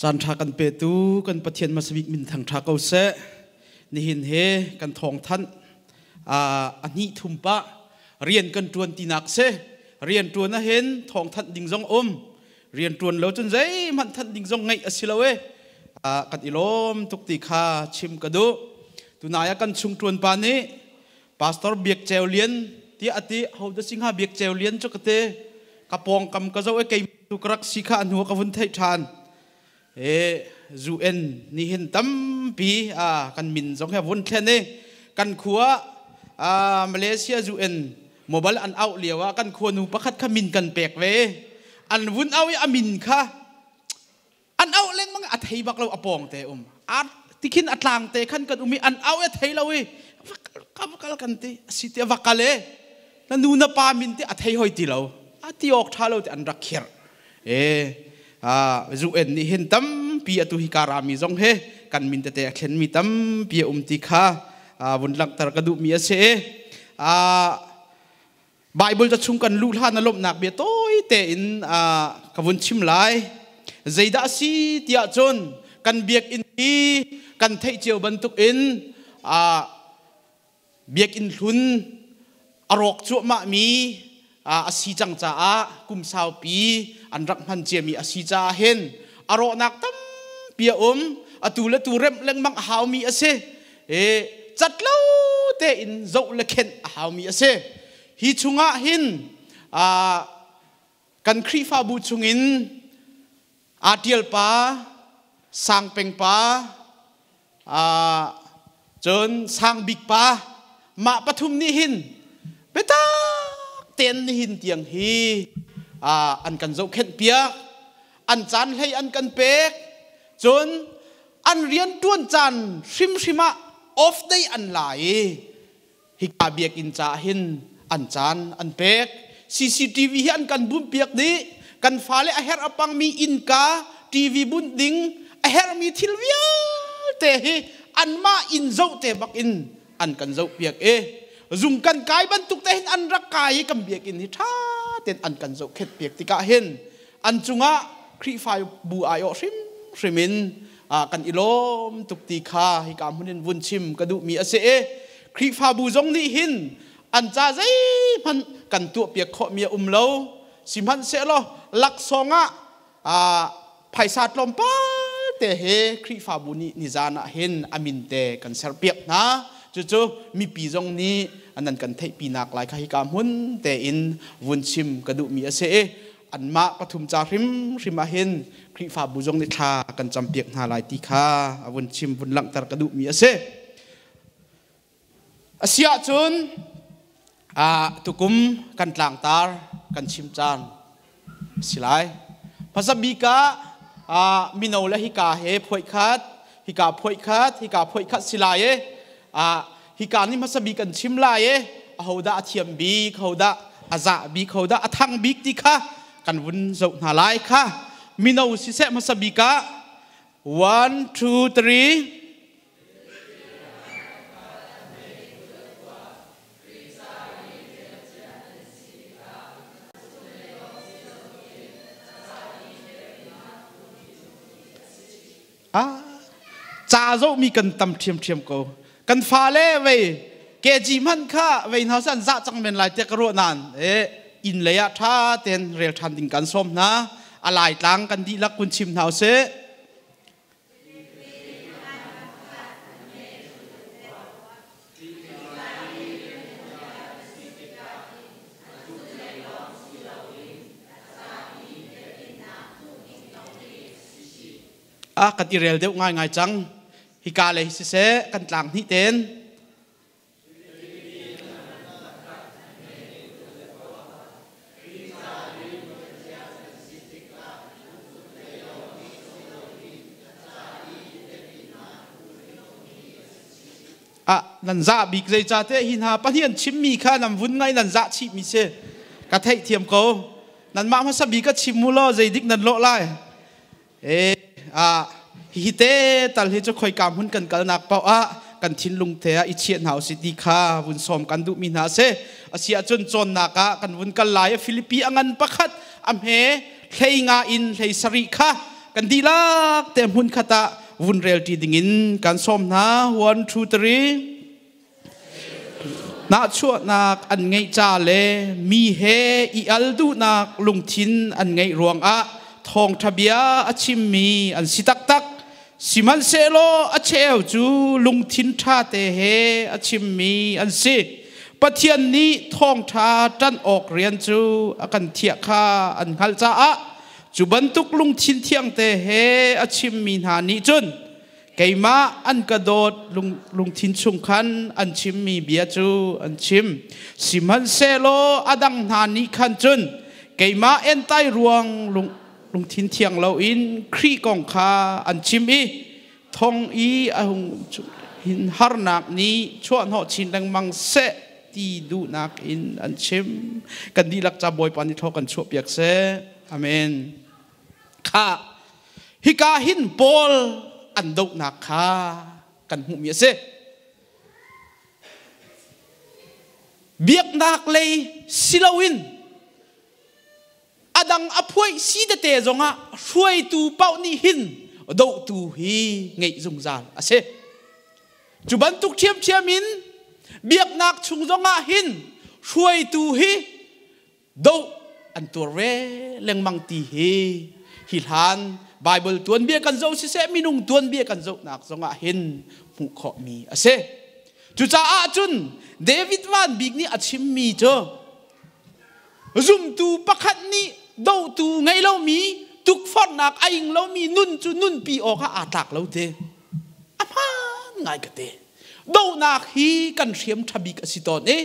Caan ṭha kan petu kan Pathian hmasabik min thang ṭha ko seh. Nihin he kan thawng thanh a hnih thum pah rian kan ṭuan tinak si. Rian ṭuan ahhin thawng thanh ding zong um. Rian ṭuan lo cun zeihmanh thanh ding zong ngeih a si lo e. Kan i lawm tuk ti kha chim ka duh. Tunai ah kan chung ṭuan pa nih Pastor Biak Ceu Lian tiah a ti. Ho dah si hnga Biak Ceu Lian cu ka ti. Ka pawngkam ka zoh i kei tu ka rak si kha a hnu ah ka vun theih ṭhan. E UN nih hin tampi kan min zong he vun thlen i kan khua Malaysia UN mobile an auh lio ah kan khua nu pakhat kha min kan pek ve. An vun auh i a min kha an auh lengmang a thei bak lo a pawng te um a tikhin a tlang te khan kan um i an auh i a thei lo i ka va kal kan ti si ti va kal e na nu na pa min ti a thei hoi ti lo a ti awk tha lo ti an rak khirh e a zu en nih hin tampi atu hi karami zong he kan min tete a thlen mi tampi a um ti kha vun langhter ka duh mi a si a Bible ca chung kan luh hlan a lawmhnak bia tawi tein ka vun chim lai. Zeidah a si tiah cun kan biakinn hi kan theih cio bantukin biakinn hlun a rawk cuahmahmi a si cang caah kum saupi an rak hman ciami a si caah hin a rawhnak tampi a um. Atu le tu remh lengmang a haumi a si. Cat lo tein zoh le khenh a haumi a si. Hi chungah hin kan Khrihfabu chungin aa ṭial pa, Sangpeng pa, cun Sangbik pa, mah pathum nih hin biatak tein nihin tiang hi an kan zohkhenh piak, an caan hlei an kan pek, cun an rianṭuan caan hrimhrim ah off day an la i hika biakinn caah hin an caan an pek. CCTV hi an kan bunhpiak dih. Kan fale a herh a pangmi innka TV bunh ding a herhmi thil vialte hi anmah inn zoh te bak in an kan zohpiak i zung kan kai bantuk te hin an rak kai i kan biakinn hi ṭha tein an kan zohkhenhpiak tikah hin an cungah Khrihfabu aiawh hrimhrim in kan i lawm tuk ti kha hika hmun in vun chim ka duhmi a si i Khrihfabu zong nih hin an ca zeihmanh kan tuahpiak khawhmi a um lo. Sihmanhsehlaw laksawng ah phaisa tlawmpal te he Khrihfabu nih nizan ah hin a min te kan serpiak hna. Cucu mipi zong nih nan kan theihpinak lai kha hika hmun tein vun chim ka duhmi a si i anmah pathum ca hrimhrim ah hin Khrihfabu zong nih thla kan campiak hna lai ti kha a vun chim vun langhter ka duhmi a si. A si ahcun tukum kan tlangtar kan chim caan a si lai. Hmasa bik ah mino le hika he phuai khat, hika phuai khat, hika phuai khat si lai i hika nih hmasa bik kan chim lai i ahodah a thiam bik, ahodah a zah bik, ahodah a thang bik ti kha kan vun zoh hna lai kha. Mino siseh hmasa bik ah 1 2 3. Ah, ca zohmi kan tam ṭhiamṭhiam ko. Kan fale vei KG hmanh kha vei hna san zah cang men lai tiah ka ruah nain inn lei ah ṭha tein rel ṭhan ding kan sawm hna. A laitlang kan dihlak kun chim hna usih. A kan i rel deuh ngaingai cang. Hika lei siseh kan tlang hnih ten. Ah, nan zah bik zeicahtiah hi hna pahnih an chimmi kha nan vun ngai nan zah chihmi si. Ka theihthiam ko. Nanmah hmasa bik ka chim mu law zeidik nan lawh lai. E ah hihi te tal hi cu khoika hmun kan kalnak paoh ah kan thinlung te ah i chiah hna usih ti kha vun sawm kan duhmi hna a si. Asi ahcun cawnnak ah kan vun kal lai. Filipi a ngan pakhat a hme hlei nga in hlei sarih kha. Kan dihlak te hmun khat ah vun rel ṭi dingin kan sawm hna. 1, 2, 3. Nahchuahnak an ngeih ca le mi he i al duhnak lungthin an ngeih ruangah thawngṭha bia a chimmi an si taktak. Sihmanhsehlaw a cheu cu lungthin ṭhate he a chimmi an si. Pathian nih thawngṭha ṭanh awk rian cu a kan thiah kha an hngalh caah cu bantuk lungthin thiangte he a chimmi hna nih cun keimah an ka dawt lungthin chung khan an chimmi bia cu an chim. Sihmanhsehlaw a dang hna nih khan cun keimah entai ruang lungthin thiang loin Khrih kong kha an chim i thong i a hung hin harnak nih chuahhnawh chin lengmang seh ti duhnak in an chim. Kan dihlak ca Bawipa nih thaw kan chuahpiak seh. Amen. Kha hika hin Paul an dohnak kha kan hmuhmi a si. Biaknak lei si loin a dang a phuai si tete zongah hruaitu paoh nih hin dohtu hi ngeih zungzal a si. Cu bantuk ṭhiamṭhiam in biaknak chung zongah hin hruaitu hi doh an tuar ve lengmang ti hi hi hlan Bible tuanbia kan zoh siseh minung tuanbia kan zohnak zongah hin hmuh khawhmi a si. Cucaah cun David Van Bik nih a chimmi cu zumtu pakhat nih dohtu ngei lomi tukforhnak a ing lomi nun cu nunpi awkah aa tlak lo te. A hmaan ngai ka te. Dohnak hi kan hriam ṭha bik a si tawn i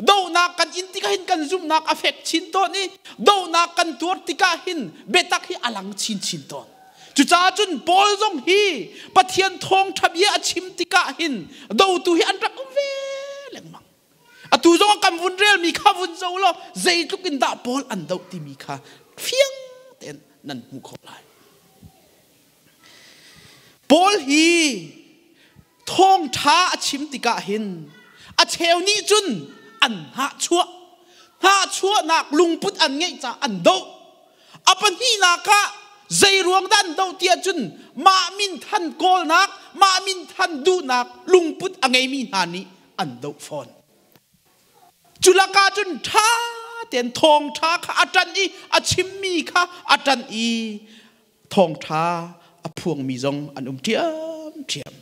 dohnak kan in tikah hin kan zumhnak a fek chin tawn i dohnak kan tuar tikah hin biatak hi a lang chinchin tawn. Cucaah cun Paul zong hi Pathian thawngṭha bia a chim tikah hin dotu hi an rak um ve lengmang. Atu zong kan vun relmi kha vun zo law zeitluk in dah Paul an doh timi kha fiang tein nan hmuh khawh lai. Paul hi thawngṭha a chim tikah hin a cheu nih cun an hnahchuah hnahchuahnak lungput an ngeih caah an doh. A pahnihnak ah zei ruang dah an doh ti ahcun mah minthan kawlnak, mah minthan duhnak lungput a ngeimi hna nih an doh fawn. Cu lakah cun ṭha tein thawngṭha kha a ṭanh i a chimmi kha a ṭanh i thawngṭha a phuangmi zong an um ṭhiamṭhiam.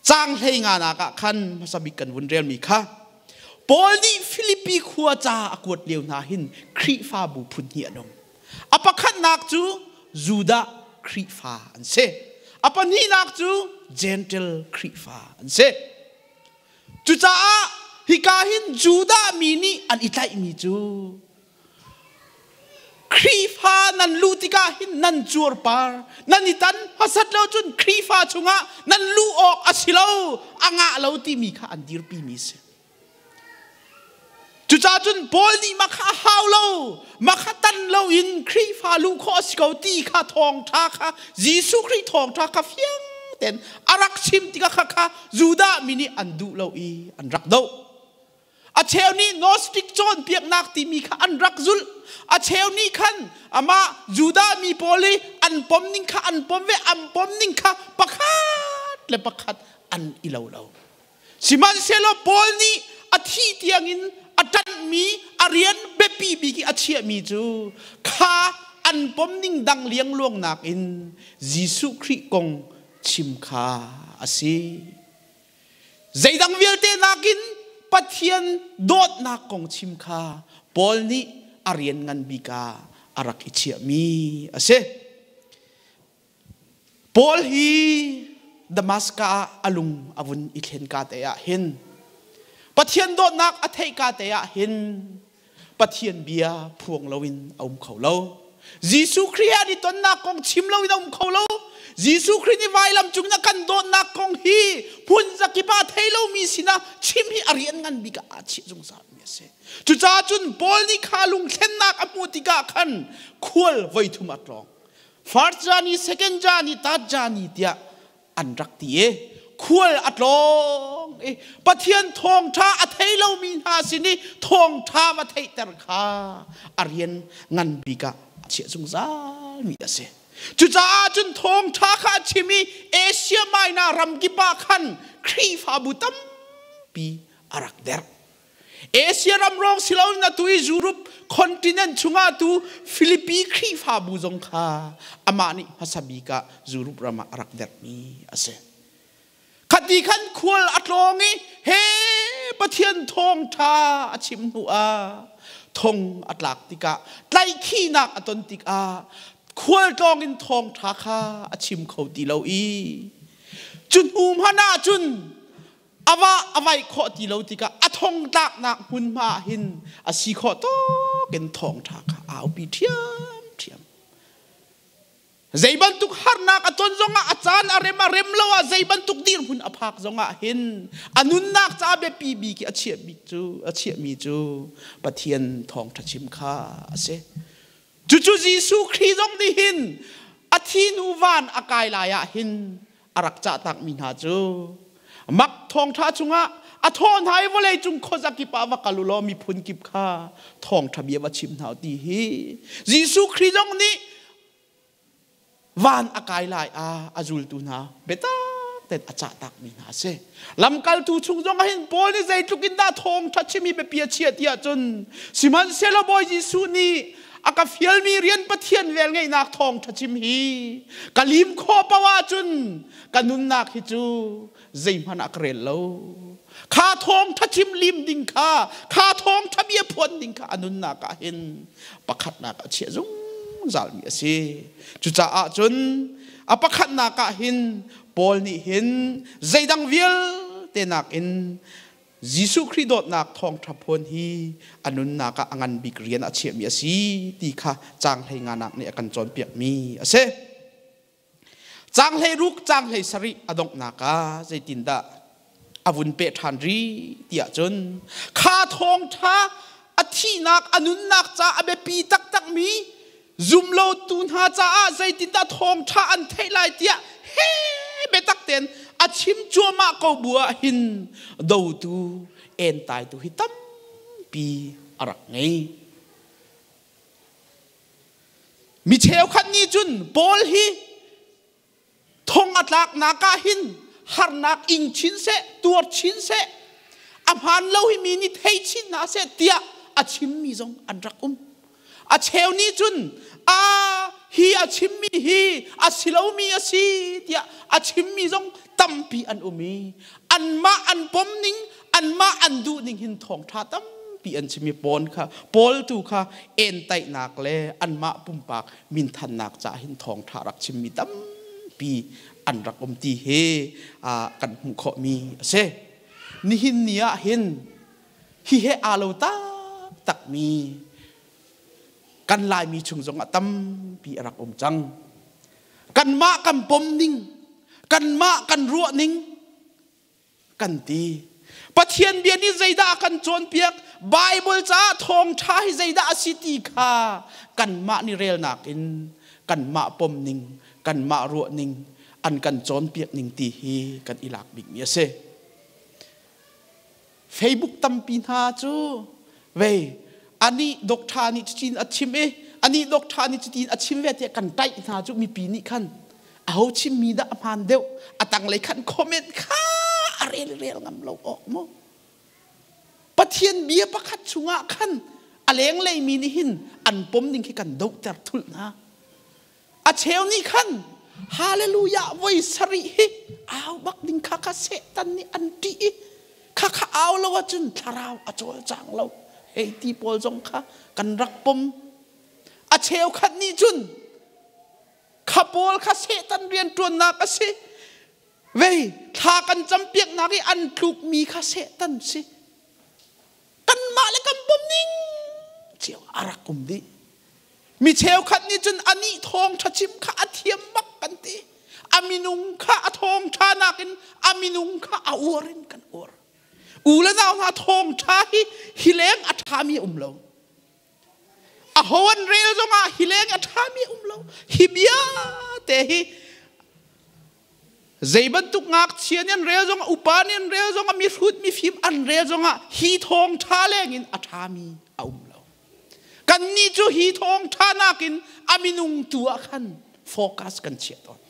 Caang hlei nganak ah khan hmasa bik kan vun relmi kha Paul nih Filipi khua ca a kuat lio hna hin Khrihfabu phun hnih an um. A pakhatnak cu Judah Khrihfa an si. A pahnihnak cu Gentle Khrihfa an si. Cucaah hika hin Judah mi nih an i tlaihmi cu Khrihfa nan luh tikah hin nan cuarpar nan i tan hmasat lo cun Khrihfa chungah nan luh awk a si lo a ngah lo timi kha an dirpimi a si. Cucaah cun Paul nih mah kha a hau lo mah kha tan loin Khrihfa luh khawh a si ko ti kha thawngṭha kha Jesuh Khrih thawngṭha kha fiang tein a rak chim tikah kha kha Judah mi nih an duh lo i an rak doh. A cheu nih Gnostic cawnpiaknak timi kha an rak zulh. A cheu nih khan amah Judah mi pawl i an pom ning kha an pom ve, an pom ning kha pakhat le pakhat an i lo lo. Sihmanhsehlaw Paul nih a thih tiangin a ṭanhmi a rian biapi bik i a chiahmi cu kha an pom ning dang liangluang nakin Jesuh Khrih kong chim kha a si. Zeidang vialte nakin Pathian dawtnak kong chim kha Paul nih a rian ngan bik ah a rak i chiahmi a si. Paul hi Damaskas ah a lung a vun i thlen ka te ah hin Pathian dawtnak a theih ka te ah hin Pathian bia phuang loin a um kho lo. Jesuh Khrih he an i tonnak kong chim loin a um kho lo. Jesuh Khrih nih vailam cung in a kan dawtnak kong hi hmun zakip ah thei lomi sinah chim hi a rian ngan bik ah aa chiah zungzalmi a si. Cucaah cun Paul nih kha lungthlennak a hmuh tikah khan khual voithum a tlawng. First journey, second journey, third journey tiah an rak ti i khual a tlawng i Pathian thawngṭha a thei lomi hna sin i thawngṭha va theihter kha a rian ngan bik ah a chiah zungzalmi a si. Cucaah cun thawngṭha kha a chim i Asia Minor ramkip ah khan Khrihfabu tampi a rak derh. Asia ram lawng si loin atu i Europe continent chungah tu Philippi Khrihfabu zong kha amah nih hmasa bik ah Europe ram ah a rak derhmi a si. Khati khan khual a tlawng i he Pathian thawngṭha a chim hnu ah thong a tlak tikah tlaihkhihnak a ton tikah khualtlawng in thawngṭha kha a chim kho ti lo i cu hnu hmanh ah cun a va a vaih khawh ti lo tikah a thong tlaknak hmunhma ah hin a si khawh tawk in thawngṭha kha a aupi ṭhiamṭhiam. Zei bantuk harnak a ton zongah a caan a rem a rem lo ah zei bantuk dirhmun a phak zongah hin a nunnak ca biapi bik i a chiah bik cu a chiahmi cu Pathian thawngṭha chim kha a si. Cucu Jesuh Khrih zong nih hin a thi hnu van a kai lai ah hin a rak cahtakmi hna cu mak thawngṭha chungah a thawh hna i vawlei cung khuazakip ah va kal u law miphun kip kha thawngṭha bia va chim hna u ti hi Jesuh Khrih zong nih van a kai lai ah a zultu hna biatak tein a cahtakmi hna a si. Lamkaltu chung zong ah hin Paul nih zeitluk in dah thawngṭha chim i biapi a chiah ti ahcun sihmanhsehlaw Bawi Jesuh nih a ka fialmi rian Pathian velngeihnak thawngṭha chim hi ka lim khawh paoh ahcun ka nunnak hi cu zeihmanh ah ka rel lo. Kha thawngṭha chim lim ding kha, kha thawngṭha bia phuan ding kha a nunnak ah hin pakhatnak a chiah zungzalmi a si. Cucaah cun a pakhatnak ah hin Paul nih hin zeidang vialte nakin Jesuh Khrih dawtnak thawngṭha phuan hi a nunnak ah a ngan bik rian a chiahmi a si ti kha caang hlei nganak nih a kan cawnpiakmi a si. Caang 16, caang 17 a donghnak ah zeitindah a vun peh ṭhan rih ti ahcun kha thawngṭha a thihnak a nunnak ca a biapi taktakmi zumlotu hna caah zeitindah thawngṭha an theih lai tiah he biatak tein a chim cuahmah ko bu ah hin dotu entaitu hi tampi a rak ngei. Mi cheukhat nih cun Paul hi thong a tlaknak ah hin harnak ing chin seh, tuar chin seh, a hmaan lo hi mi nih thei chin hna seh tiah a chimmi zong an rak um. A cheu nih cun a hi a chimmi hi a si lomi a si tiah a chimmi zong tampi an um i anmah an pom ning anmah an duh ning hin thawngṭha tampi an chim i Paul kha Paul tu kha entainak le anmah pumpak minthannak ca hin thawngṭha rak chimmi tampi an rak um ti hi kan hmuh khawhmi a si. Nihin ni ah hin hi he aa lo taktakmi kan Laimi chung zongah tampi a rak um cang. Kanmah kan pom ning, kanmah kan ruah ning, kan ti. Pathian bia nih zeidah a kan cawnpiak? Bible caah thawngṭha hi zeidah a si ti kha kanmah nih relnak in kanmah pom ning, kanmah ruah ning, an kan cawnpiak ning ti hi kan i lak bikmi a si. Facebook tampi hna cu vei anih doctor nih cutin a chim i anih doctor nih cutin a chim ve tiah kan taih hna cu mipi nih khan aho chimmi dah a hmaan deuh a tanglei khan comment kha a rel rel ngam lo awk mu Pathian bia pakhat chungah khan a lenglei mi nih hin an pom ning khi kan dohter thulh hna A cheu nih khan Hallelujah voi sarih hi au bak ding kha kha Satan nih an ṭih i kha kha au lo ahcun thlarau a cawlcang lo hei ti pawl zong kha kan rak pom. A cheukhat nih cun kha pawl kha Satan rianṭuannak a si. Vei thla kan campiaknak i an tlukmi kha Satan si. Kanmah le kan pom ning cio a rak um dih. Mi cheukhat nih cun anih thawngṭha chim kha a thiam bak kan ti. A minung kha a thawngṭha nakin a minung kha a uar in kan uar. U le nau hna thawngṭha hi hi leng a ṭhami a um lo. A ho an rel zongah hi leng a ṭhami a um lo. Hi bia te hi zei bantuk ngakchia nih an rel zongah upa nih an rel zongah mihrut mifim an rel zongah hi thawngṭha lengin a ṭhami a um lo. Kannih cu hi thawngṭha nakin a minung tu ah khan focus kan chiah tawn.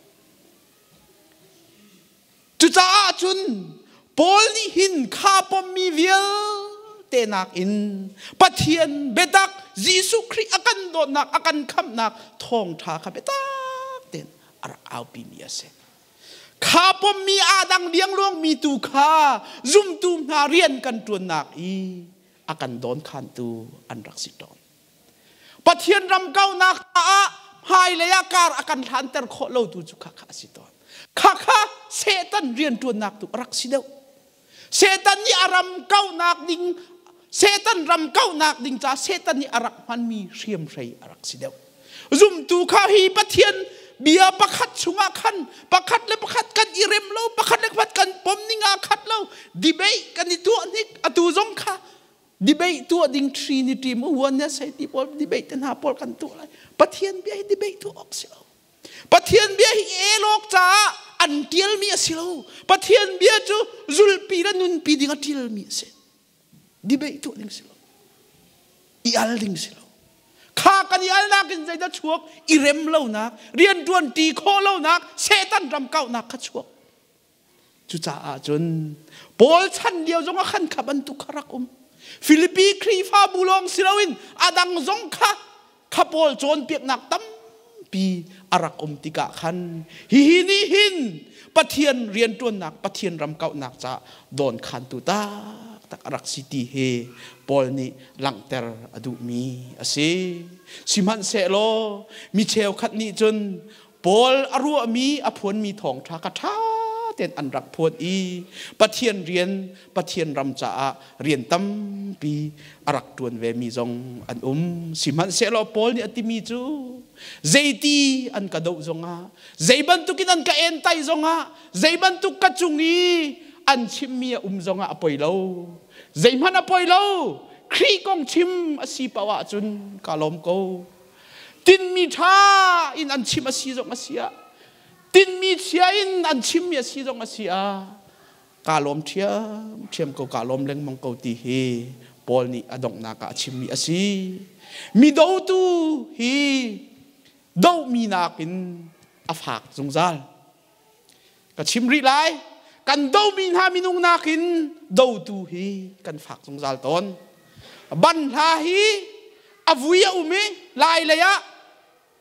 Cucaah cun Paul nih hin kha pommi vialte nakin Pathian biatak Jesuh Khrih a kan dawtnak a kan khamhnak thawngṭha kha biatak tein a rak aupimi a si. Kha pommi aa dang liangluangmi tu kha zumtu hna rian kan ṭuannak i a kan dawnkhantu an rak si tawn. Pathian ram kaunak caah hmailei ah kar a kan hlanter khawh lo tu cu khakha a si tawn. Khakha Satan rianṭuannak tu a rak si deuh. Satan nih a ram kaunak ding Satan ram kaunak ding ca Satan nih a rak hmanmi hriamhrei a rak si deuh. Zumtu kha hi Pathian bia pakhat chungah khan pakhat le pakhat kan i rem lo, pakhat le pakhat kan pom ning aa khat lo, debate kan i tuah hnik atu zong kha debate tuah ding Trinity mu oneness hei ti pawl debate te hna pawl kan tuah lai. Pathian bia hi debate tuah awk si lo. Pathian bia hi elawk caah an tialmi a si lo. Pathian bia cu zulpi le nunpi ding a tialmi a si. Debate tuah ding si lo. I al ding si lo. Kha kan i alnak in zeidah chuak? I rem lonak, rianṭuan ṭi khawh lonak, Satan ram kauhnak kha chuak. Cucaah cun Paul chan lio zong ah khan kha bantuk kha rak um. Filipi Khrihfabu lawng si loin a dang zong kha kha Paul cawnpiaknak tampi a rak um tikah khan hihi nih hin Pathian rianṭuannak, Pathian ram kauhnak caah dawnkhantu taktak a rak si ti hi Paul nih langhter a duhmi a si. Sihmanhsehlaw mi cheukhat nih cun Paul a ruahmi a phuanmi thawngṭha kha ṭha tein an rak phuan i Pathian rian Pathian ram caah rian tampi a rak ṭuan vemi zong an um. Sihmanhsehlaw Paul nih a timi cu zeiti an ka doh zongah zei bantukin an ka entai zongah zei bantuk ka cung i an chimmi a um zongah a poi lo. Zeihmanh a poi lo. Khrih kong chim a si paoh ahcun ka lawm ko. Tinmi ṭha in an chim a si zong a si ah, tinmi chia in an chimmi a si zong a si ah, kaa lawm ṭhiamṭhiam ko, kaa lawm lengmang ko ti hi Paul nih a donghnak ah a chimmi a si. Mi dotu hi dohmi nakin a fak zungzal. Ka chim rih lai, kan domi hna minung nakin dotu hi kan fak zungzal tawn. Banhla hi a vui a um i lai lei ah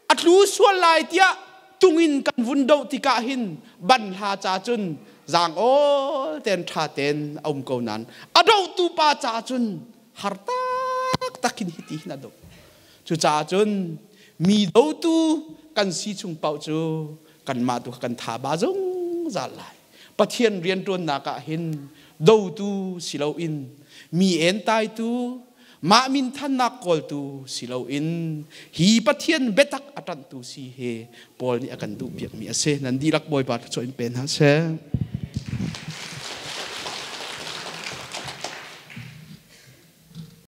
a tlu sual lai tiah tungin kan vun doh tikah hin banhla ca cun zaang awl ten ṭha ten a um ko nain a dohtu pa ca cun har taktak in hiti hin a doh. Cucaah cun mi dotu kan si chung paoh cu kanmah tu kan tha ba zungzal lai. Pathian rianṭuannak ah hin dotu si loin mi entaitu mah minthannak kawltu si loin hi Pathian biatak a ṭanhtu si hi Paul nih a kan duhpiakmi a si. Nan dihlak Bawipa thluachuah in pe hna seh.